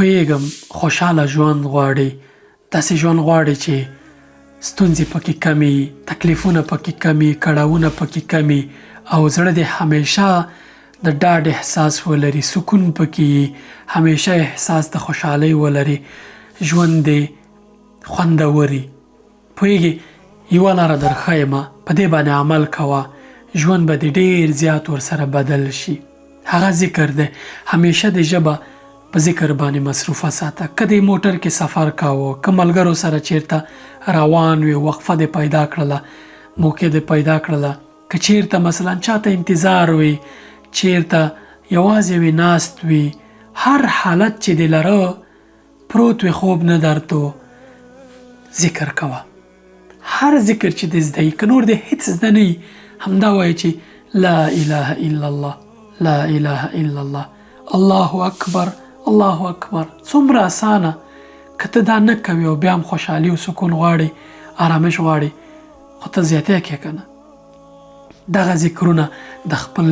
پوهېږم خوشحاله ژوند غواړې، داسې ژوند غواړې چې ستونزې پکې کمې وي، تکلیفونه پکې کم وي، کړاوونه پکې کم وي او زړه دې همیشه د ډاډ احساس ولري، سکون پکې وي، همیشه احساس د خوشحالۍ ولري، ژوند دې خوندور وي. پوهېږې یوه لاره درښیم په دې باندې عمل کوه، ژوند به دې ډېر زیات ورسره بدل شي. هغه ذکر دی، همیشه دې ژبه په ذکر باندې مصروفه ساته. که دې موټر کې سفر کاوه، که ملګرو سره چېرته روان وې، وقفه دې پیدا کړله، موقع دې پیدا کړله، که چېرته مثلا چاته انتظار وې، چېرته یوازې وې، ناست وې، هر حالت چې دې لره، پروت وې خوب نه درتو، ذکر کوه. هر ذکر چې دې زده وي، که نور دې هیڅ زده نه وي، همدا وایه چې لا اله الا الله، لا اله الا الله، الله اکبر، الله اکبر. څومره اسانه. که ته دا نه کوې او بیا هم خوشحالي او سکون غواړې، آرامش غواړې، خو ته زیاتی کې که نه. دغه ذکرونه د خپل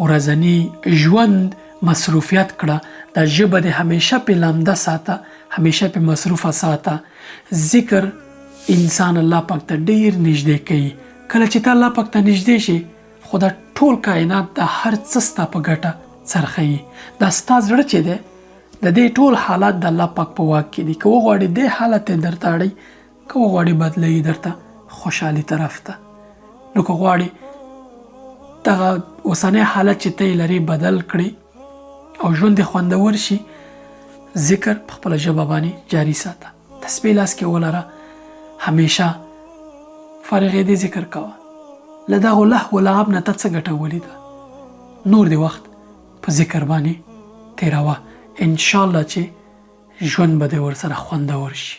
ورځني ژوند مصروفیت کړه. دا ژبه دې همیشه پې لمده ساته، همیشه پې مصروفه ساته. ذکر انسان الله پاک ته ډیر نږدې کوي. کله چې ته الله پاک ته نږدې شې، خو دا ټول کائنات، دا هر څه ستا په ګټه څرخوي. دا ستا زړه چې دی، د دې ټول حالات د الله پاک په واک کې دي. که وغواړي دې حالت یې درته اړوي، که وغواړي بدلوي درته خوشحالي طرف ته. نو که غواړي دغه اوسنی حالت چې ته یې لرې بدل کړې او ژوند دې خوندور شي، ذکر په خپله ژبه باندې جاري ساته، تسبیح لاس کې ولره، همیشه فارغېدې ذکر کوه. له دغو لهو لعب نه ته څه ګټه ولیده؟ نور دې وخت په ذکر باندې تېروه، انشاءالله چې ژوند به دې ورسره خوندور شي.